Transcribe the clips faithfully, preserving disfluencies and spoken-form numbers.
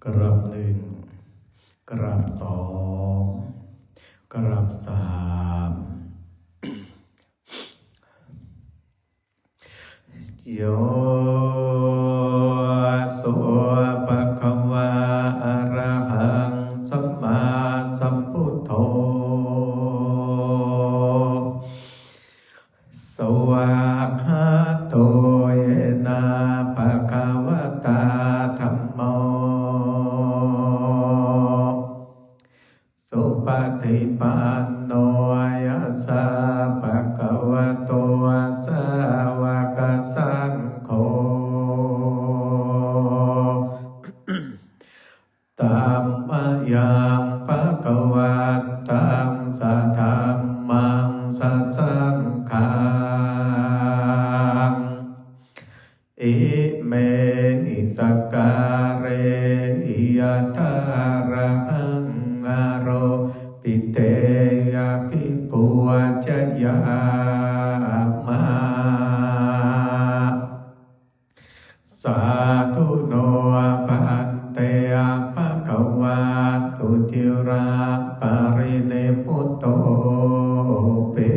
กราบหนึ่ง กราบสอง กราบสาม Yo so bhagavā arahaṃ sammāsambuddho svākkhāto yena bhagavatā dhammo supaṭipanno yassa bhagavato sāvakasaṅgho tammayaṃ bhagavantaṃ sadhammaṃ sasaṅghaṃ imehi sakkārehi yathārahaṃ āropitehi abhipūjayāma. Sādhu no bhante bhagavā suciraparinibbutopi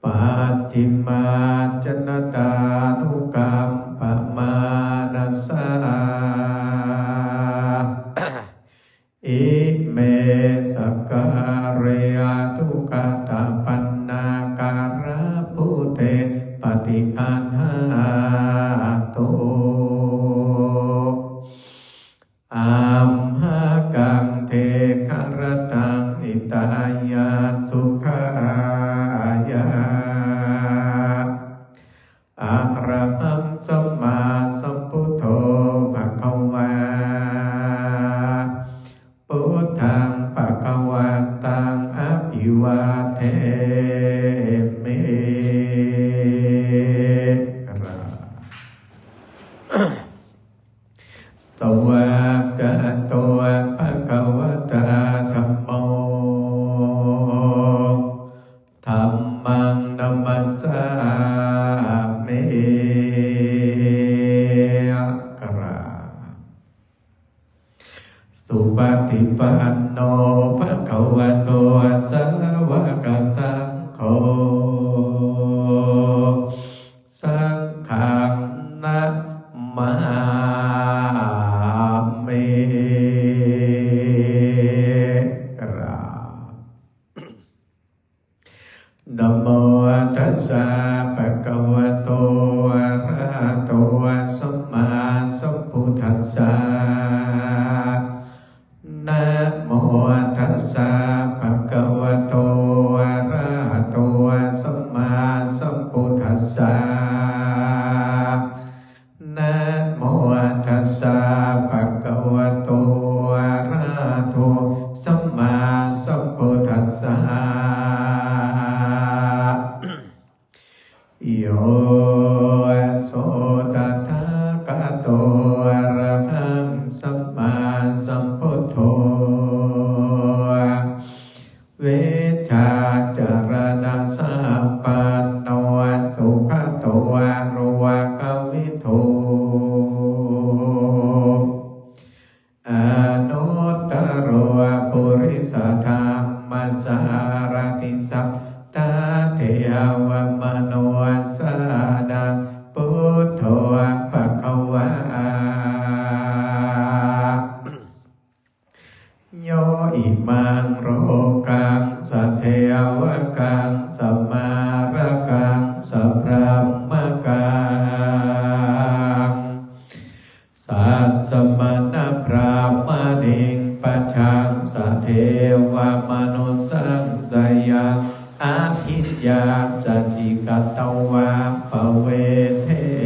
pacchimājanatānukampamānasā ime sakkāre aduggatapaṇṇākārabhūte paṭiggaṇhātu amhākaṃ dīgharattaṃ hitāya sukhāya. Arahaṃ sammāsambuddho bhagavā, buddhaṃ bhagavantaṃ abhivādemi. Svākkhāto bhagavatā dhammo, dhammaṃ namassāmi. กราบ Supaṭipanno bhagavato sāvakasaṅgho, saṅghaṃ namāmi. กราบ Namo tassa bhagavato arahato sammāsambuddhassa. Namo tassa bhagavato arahato sammāsambuddhassa. Namo tassa bhagavato arahato sammāsambuddhassa. Yo so tathāgato arahaṃ sammāsambuddho vijjācaraṇasampanno sugato lokavidū anuttaro purisadammasārathi satthā devamanussānaṃ buddho bhagavā. Yo imaṃ lokaṃ sadevakaṃ samārakaṃ sabrahmakaṃ sassamaṇabrāhmaṇiṃ pajaṃ sadevamanussappayaṃ abhiññāsaci katvā pavedesi.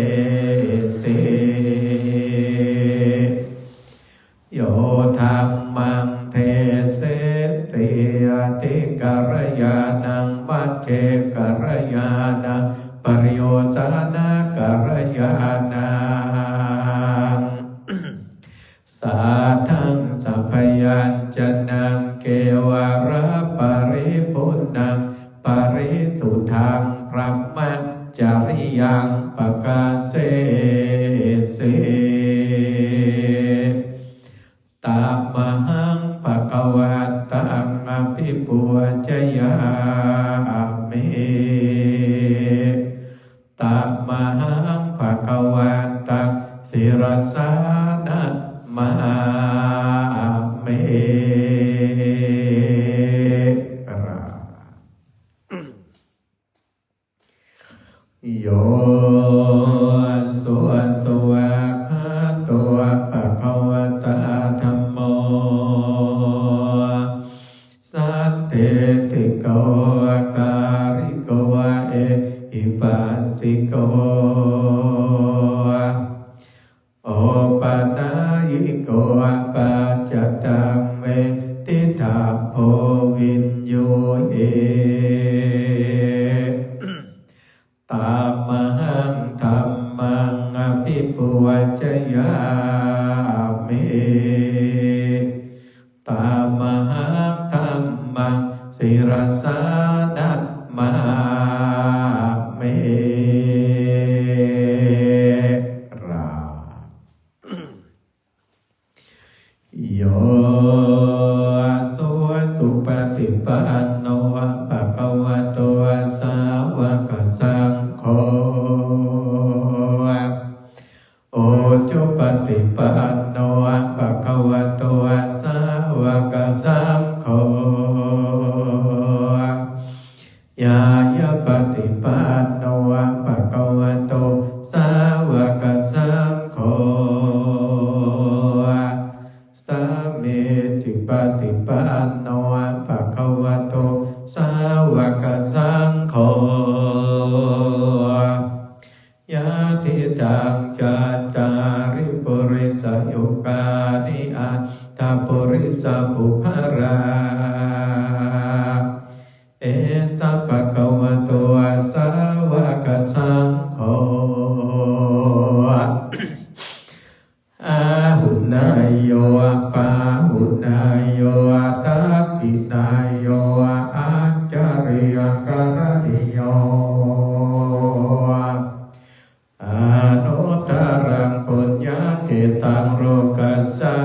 Yo dhammaṃ desesi ati kalyāṇaṃ majjhe kalyāṇaṃ pariyosāna kalyāṇaṃ sātthaṃ sabyañjanaṃ kevalaparipuṇṇaṃ parisuddhaṃ brahmacariyaṃ pakāsesi. namāmi. กราบ Yo, svākkhāto bhagavatā dhammo, sandiṭṭhiko akāliko ehipassiko, opanayiko paccattaṃ veditabbo viññūhi. Tamahaṃ dhammaṃ abhipūjayāmi. Tamahaṃ dhammaṃ sirasā namāmi. กราบ Yo, supaṭipanno bhagavato sāvakasaṅgho, ujupaṭipanno bhagavato sāvakasaṅgho, ñāyapaṭipanno bhagavato sāvakasaṅgho, sāmīcipaṭipanno bhagavato sāvakasaṅgho, yadidaṃ cattāri purisayugāni aṭṭha purisapuggalā, esa bhagavato sāvakasaṅgho, āhuneyyo pāhuneyyo dakkhiṇeyyo añjalikaraṇīyo, anuttaraṃ puññakkhettaṃ lokassā.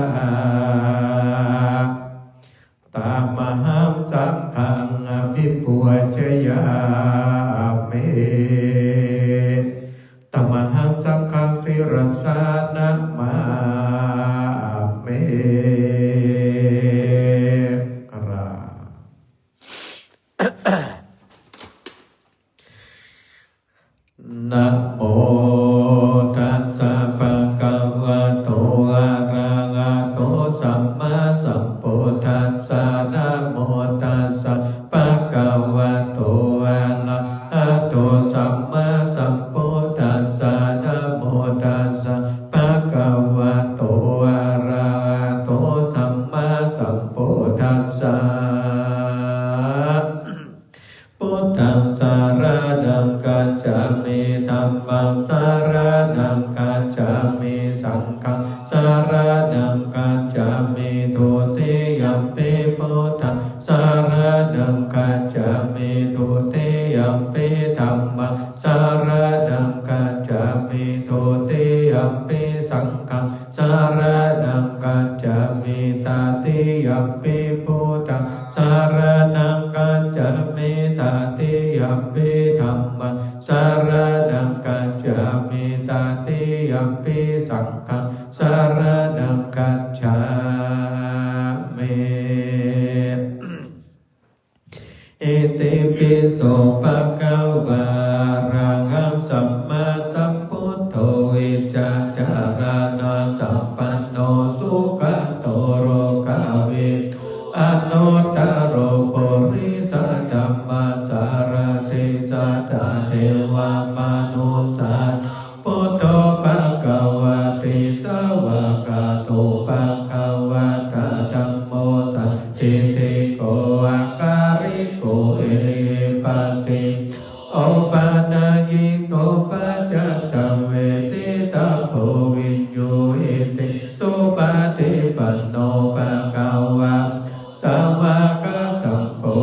Tamahaṃ saṅghaṃ abhipūjayāmi. Tamahaṃ saṅghaṃ sirasā namāmi. กราบ Namo tassa bhagavato arahato sammāsambuddhassa. Namo tassa bhagavato arahato sammāsambuddhassa. Namo tassa bhagavato arahato sammāsambuddhassa. Buddhaṃ saraṇaṃ gacchāmi. Dhammaṃ saraṇaṃ gacchāmi. Saṅghaṃ saraṇaṃ gacchāmi. Dutiyampi buddhaṃ saraṇaṃ gacchāmi. Dutiyampi dhammaṃ saraṇaṃ gacchāmi. Dutiyampi saṅghaṃ saraṇaṃ gacchāmi. Tatiyampi buddhaṃ saraṇaṃ gacchāmi. Tatiyampi dhammaṃ saraṇaṃ gacchāmi. Tatiyampi saṅghaṃ saraṇaṃ gacchāmi. Itipi so bhagavā arahaṃ sammāsambuddho vijjācaraṇasampanno sugato lokavidū anuttaro purisadammasārathi satthā devamanussānaṃ buddho bhagavāti. Svākkhāto bhagavatā dhammo sandiṭṭhiko akāliko ehipassiko opanayiko paccattaṃ veditabbo viññūhīti. Supaṭipanno bhagavato sāvakasaṅgho,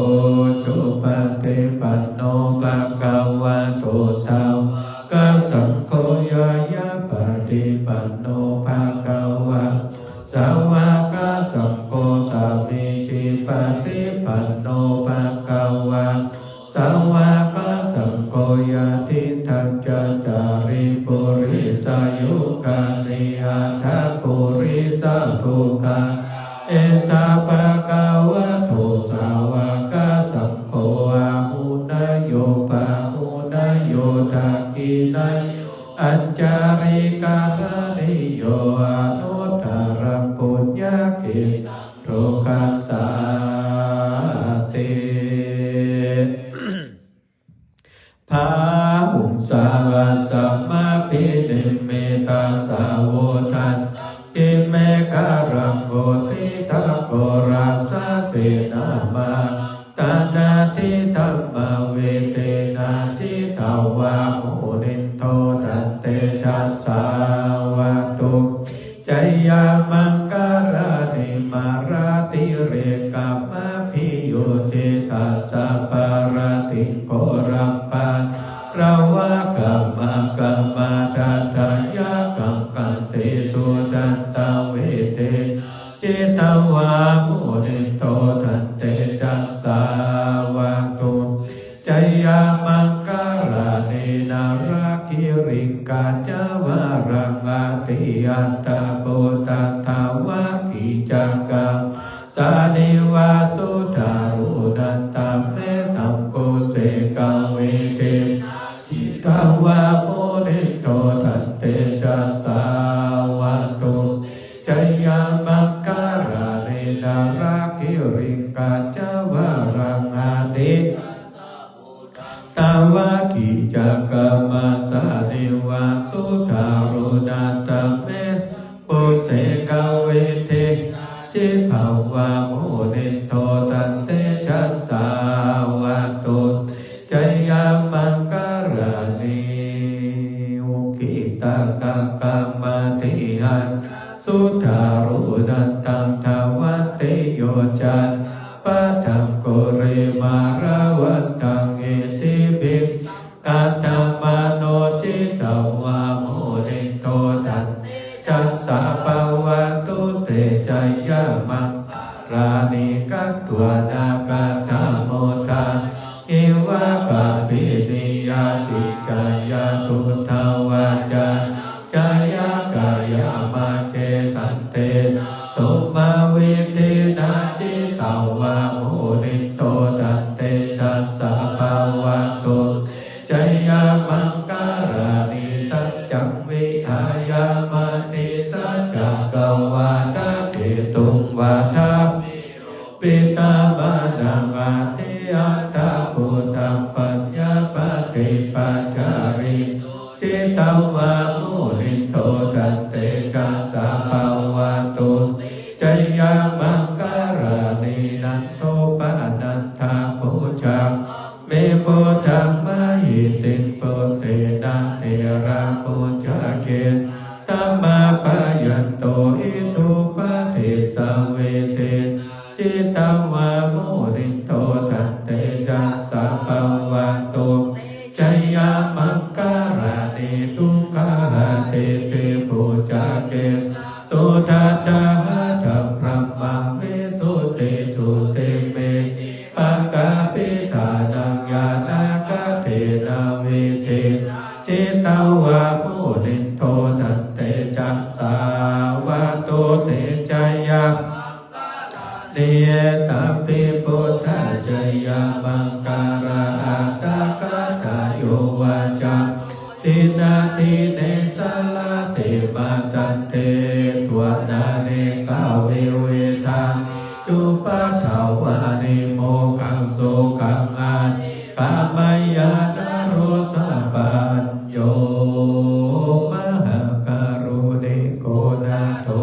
ujupaṭipanno bhagavato sāvakasaṅgho, ñāyapaṭipanno bhagavato sāvakasaṅgho, sāmīcipaṭipanno bhagavato sāvakasaṅgho, yadidaṃ cattāri puri Sāyukāni aṭṭha purisapuggalā, esa bhagavato sāvakasaṅgho, āhuneyyo pāhuneyyo dakkhiṇeyyo añjalikaraṇīyo, anuttaraṃ puññakkhettaṃ lokassāti. Bāhuṃ sahassamabhinimmitasāvudhantaṃ, grīmekhalaṃ uditaghorasasenamāraṃ, dānādidhammavidhinā jitavā munindo, taṃ tejasā bhavatu jayamaṅgalāni. Mārātirekamabhiyujjhitasabbarattiṃ, ghorampanāḷavakamakkhamathaddhayakkhaṃ, khantīsudantavidhinā jitavā munindo, taṃ tejasā bhavatu jayamaṅgalāni. Nāḷāgiriṃ gajavaraṃ atimattabhūtaṃ, dāvaggicakkamasanīva sudāruṇantaṃ, mettambusekavidhinā jitavā munindo, taṃ tejasā bhavatu jayamaṅgalāni. Nāḷāgiriṃ gajavaraṃ atimattabhūtaṃ, dāvaggicakkamasanīva sudāruṇantaṃ, mettambusekavidhinā jitavā munindo, taṃ tejasā bhavatu jayamaṅgalāni. Ukkhittakhaggamatihatthasudāruṇantaṃ, dhāvantiyojanapathaṅgulimālavantaṃ, iddhībhisaṅkhatamano jitavā munindo, taṃ tejasā bhavatu te jayamaṅgalāni. Katvāna kaṭṭhamudaraṃ iva gabbhinīyā, ciñcāya duṭṭhavacanaṃ janakāyamajjhe, santena somavidhinā jitavā munindo, taṃ tejasā bhavatu jayamaṅgalāni. Saccaṃ vihāya matisaccakavādaketuṃ, vādābhiropitamanaṃ atiandhabhūtaṃ, paññāpadīpajalito jitavā munindo, taṃ tejasā bhavatu jayamaṅgalāni. Nandopanandabhujagaṃ vibudhaṃ mahiddhiṃ, puttena therabhujagena damāpayanto, iddhūpadesavidhinā jitavā munindo, taṃ tejasā bhavatu jayamaṅgalāni. Duggāhadiṭṭhibhujagena sudaṭṭhahatthaṃ, brahmaṃ visuddhijutimiddhibakābhidhānaṃ, ñāṇāgadena vidhinā jitavā munindo, taṃ tejasā bhavatu te jaya ni. Etāpi buddhajayamaṅgalaaṭṭhagāthā, yo vācano dinadine sarate matandī, hitvānanekavividhāni cupaddavāni, mokkhaṃ sukhaṃ adhigameyya naro sapañño. Mahākāruṇiko nātho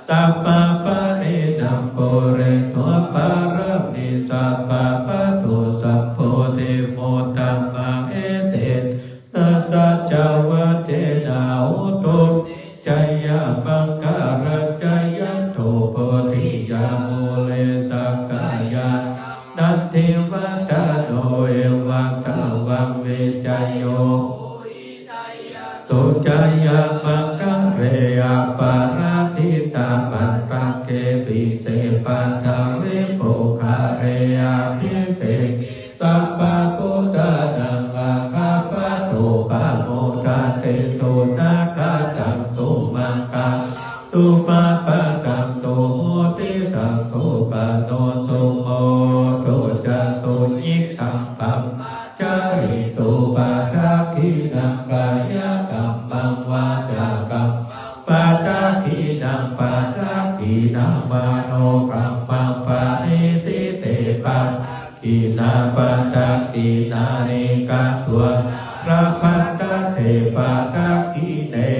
sabbapāṇinaṃ, pūretvā pāramī sabbā, patto sambodhimuttamaṃ, etena saccavajjena, hotu te jayamaṅgalaṃ. Jayanto bodhiyā mūle, sakyānaṃ nandivaḍḍhano, evaṃ tvaṃ vijayo hohi, jayassu jayamaṅgale, aparājitapallaṅke, sīse paṭhavipokkhare, abhiseke sabbabuddhānaṃ, aggappatto pamodati. tesu, nakkhattaṃ sumaṅgalaṃ supabhātaṃ suhuṭṭhitaṃ, sukhaṇo sumuhutto ca suyiṭṭhaṃ brahmacārisu. Padakkhiṇaṃ kāyakammaṃ vācākammaṃ padakkhiṇaṃ, padakkhiṇaṃ manokammaṃ paṇidhī te padakkhiṇā, padakkhiṇāni katvāna labhantatthe padakkhiṇe.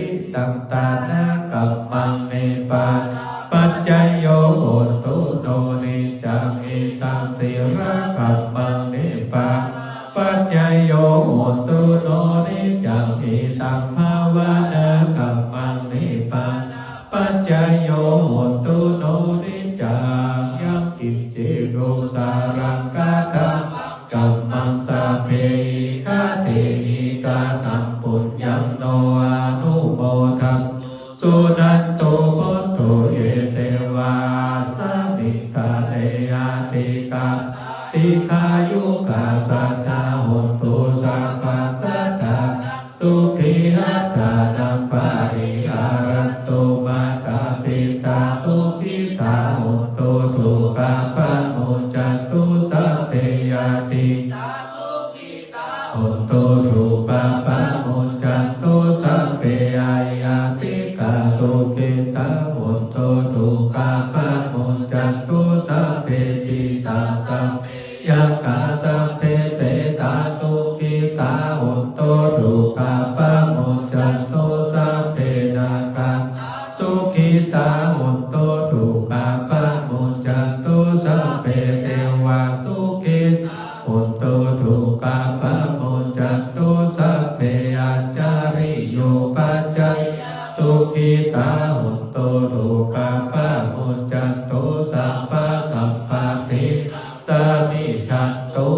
Idaṃ dānakammaṃ nibbānapaccayo hotu no niccaṃ, idaṃ sīlakammaṃ nibbāna paccayo hotu no niccaṃ, idaṃ bhāvanākammaṃ nibbānapaccayo hotu no niccaṃ. Yaṃ kiñci dusaraṃ katammaṃ kammaṃ sabbehi katehi kataṃ puññaṃ no anumodantu suṇantu bhonto ye devā asmiṃ ṭhāne adhigatā dīghāyukā sadā hontu sabbasattānaṃ sukhī attānaṃ pariharantu. Mātā pitā sukhitā hontu dukkhā pamuccantu sabbe ñātidhā sukhitā hontu dukkhā pamuccantu sabbe aññātikā sukhitā hontu dukkhā pamuccantu sabbe jitā sabbe yakkhā sabbe petā sukhitā hontu dukkhā pamuccantu sabbe nakkhhattā sukhitā hontu dukkhā pamuccantu sabbe devā sukhitā hontu dukkhā pamuccantu sabbe ācariyūpajayyā sukhitā hontu dukkhā pamuccantu sabbasampattī samicchantu.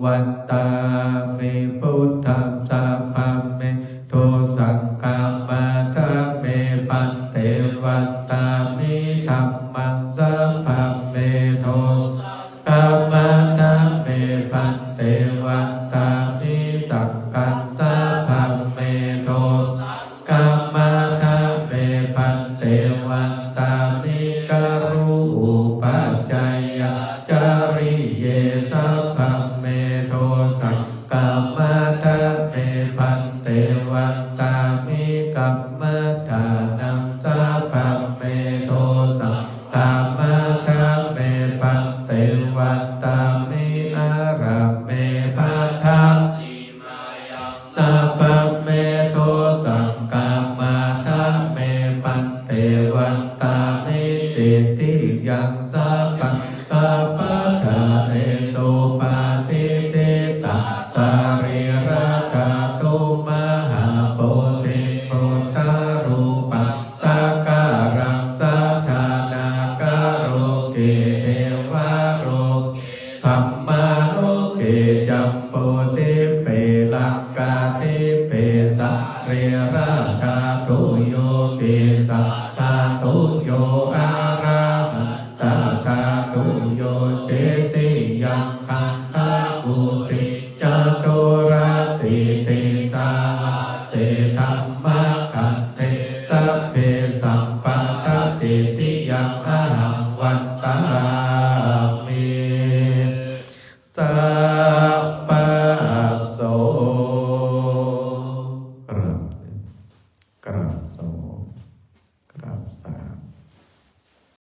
Vandāmi buddhaṃ sabbame dussaṅkamma dhamme bhante vandāmi dhammaṃ sabbame dussaṅkamma dhamme bhante vandāmi saṅghaṃ sabbame dussaṅkamma dhamme bhante vandāmi karūpajayyācariye sabbame dussaṅ kamma dhamme bhante vandāmi kammadānaṃ sabbame dussaṅkamma dhamme bhante vandāmi ārāme bhaddaṃ sīmāyaṃ sabbame dussaṅkamma dhamme bhante vandāmi cetiyaṃ sabbaṃ sabbaṭṭhānesu patiṭṭhitā sarīradhātu mahābodhiṃ buddharūpaṃ sakkāraṃ sadā nāgaloke devaloke brahmaloke jambudīpe laṅkādīpe sarīradhātuyo kesādhātuyo arahan tadhātuyo cetiyaṃ gandhakuṭi caturāsītisahassi dhammagandhe sabbesaṃ paṭhacetiyaṃ ahaṃ vandāmi